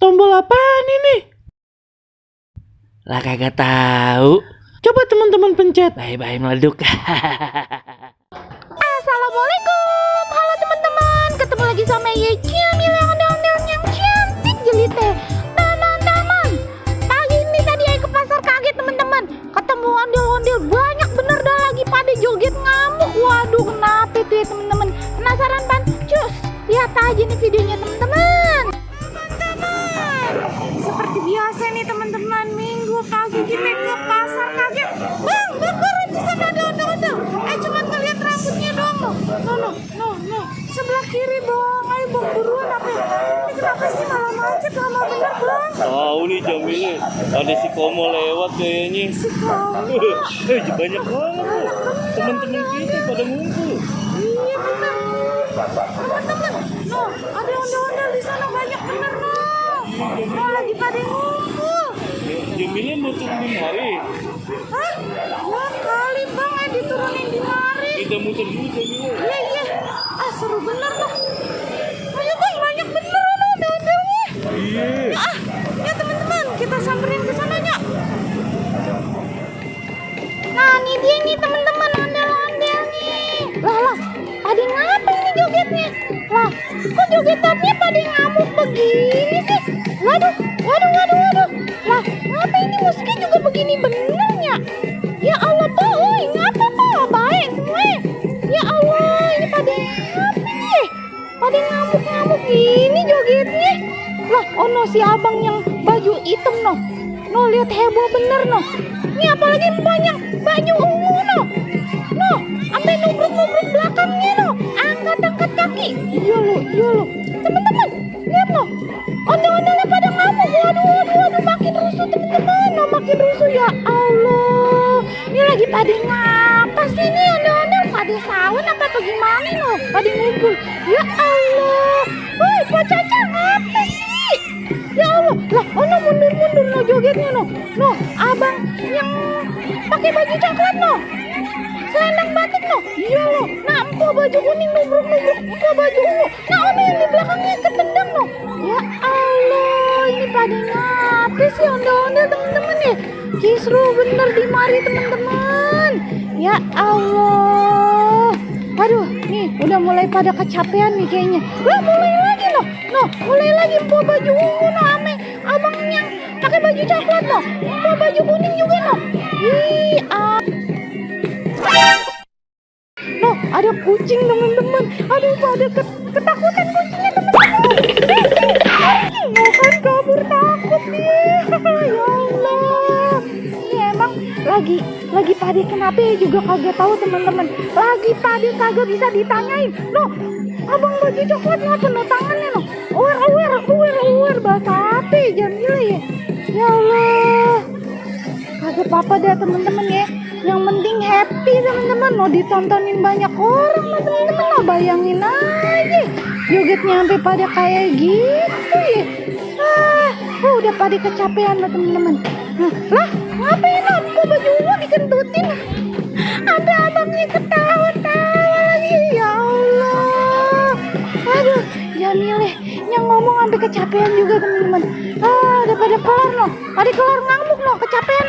Tombol apaan ini? Lah kagak tahu. Coba teman-teman pencet. Bye-bye meleduk. Assalamualaikum. Halo teman-teman. Ketemu lagi sama Yecia Mila ondel-ondel yang cantik jelite. Teman-teman, pagi ini tadi aku ke pasar kaget teman-teman. Ketemu ondel-ondel banyak bener dah lagi pada joget ngamuk. Waduh, kenapa tuh ya teman-teman? Penasaran kan? Cus, lihat aja nih videonya teman-teman. Seperti biasa nih teman-teman, minggu pagi kita ke pasar kaget. Bang, bakaran di sana ada ondel-ondel. Cuman ngeliat rambutnya doang loh. No. Sebelah kiri bang, ayo bang buruan apa ya? Ini kenapa sih malah macet, lama bener bang? Tahu nih Jamile, ada si Komo lewat kayaknya. Si Komo. Banyak banget loh. Teman-teman kita pada ngumpul. Iya bener. Teman-teman, no, ada ondel-ondel di sana banyak bener no. No, lagi pada ngumpul. Jamile mau turunin hari. Hah? Ya kali bang, diturunin di mari. Kita muter dulu Jamile. Iya. Ah seru bener loh. Ayo bang, banyak bener loh ondel-ondelnya. Iya. Ya teman-teman, kita samperin ke sananya. Nah, ini dia nih teman-teman ondel-ondel nih. Lah, pada ngapa ini jogetnya? Lah, kok jogetannya pada ngamuk begini sih? Waduh. Lah, ngapa ini musiknya juga begini benernya? Ya Allah, boy, ngapa po? Baik semua. Ya Allah, ini pada ngapa nih? Pada ngamuk-ngamuk gini jogetnya. Lah, oh no, si abang yang baju hitam no. No, lihat heboh bener no. Ini apalagi banyak baju ungu no. No, sampai nubruk-nubruk belakangnya no. Angkat-angkat kaki. Iya lo. Teman-teman, lihat no. Ondel-ondelnya pada ngamuk. Waduh, makin rusuh teman-teman. No, makin rusuh ya Allah. Ini lagi pada ngapa sih ini ondel-ondel? Pada sawan apa gimana no? Pada ngumpul. Ya Allah. Woi, Pak Caca apa sih? Ya Allah. Lah, oh no, mundur no jogetnya no. No, abang yang pakai baju coklat no. Selendang batik no. Iya lo. Nah, empok baju kuning nubruk, empok baju ungu. Nah, ono yang di belakangnya ketendang no. Ya Allah, ini pada ngapa sih ondel-ondel teman-teman ya? Kisru bener di mari teman-teman. Ya Allah. Aduh, nih udah mulai pada kecapean nih kayaknya. Lah, mulai lagi no. No, mulai lagi empok baju ungu no ame. Abang yang pakai baju coklat no. Empok baju kuning juga no. No, ada kucing teman-teman. Aduh, pada ketakutan kucingnya teman-teman. No kan kabur takut nih. Ya Allah. Ini emang lagi pada kenapa ya juga kagak tahu teman-teman. Lagi pada kagak bisa ditanyain. No, abang baju coklat ngapa no tangannya no. Aware bahasa apa Jamila ya. Ya Allah. Kagak apa-apa dah teman-teman ya. Yang penting happy teman-teman. Mau ditontonin banyak orang loh teman-teman. Lo bayangin aja jogetnya sampai pada kayak gitu ya. Udah pada kecapean loh teman-teman. Lah, ngapain lo? Kok baju lo dikentutin? Ada abangnya ketawa-tawa lagi. Ya Allah. Aduh, Jamileh yang ngomong sampai kecapean juga teman-teman. Udah pada kelar no. Pada kelar ngamuk no. Kecapean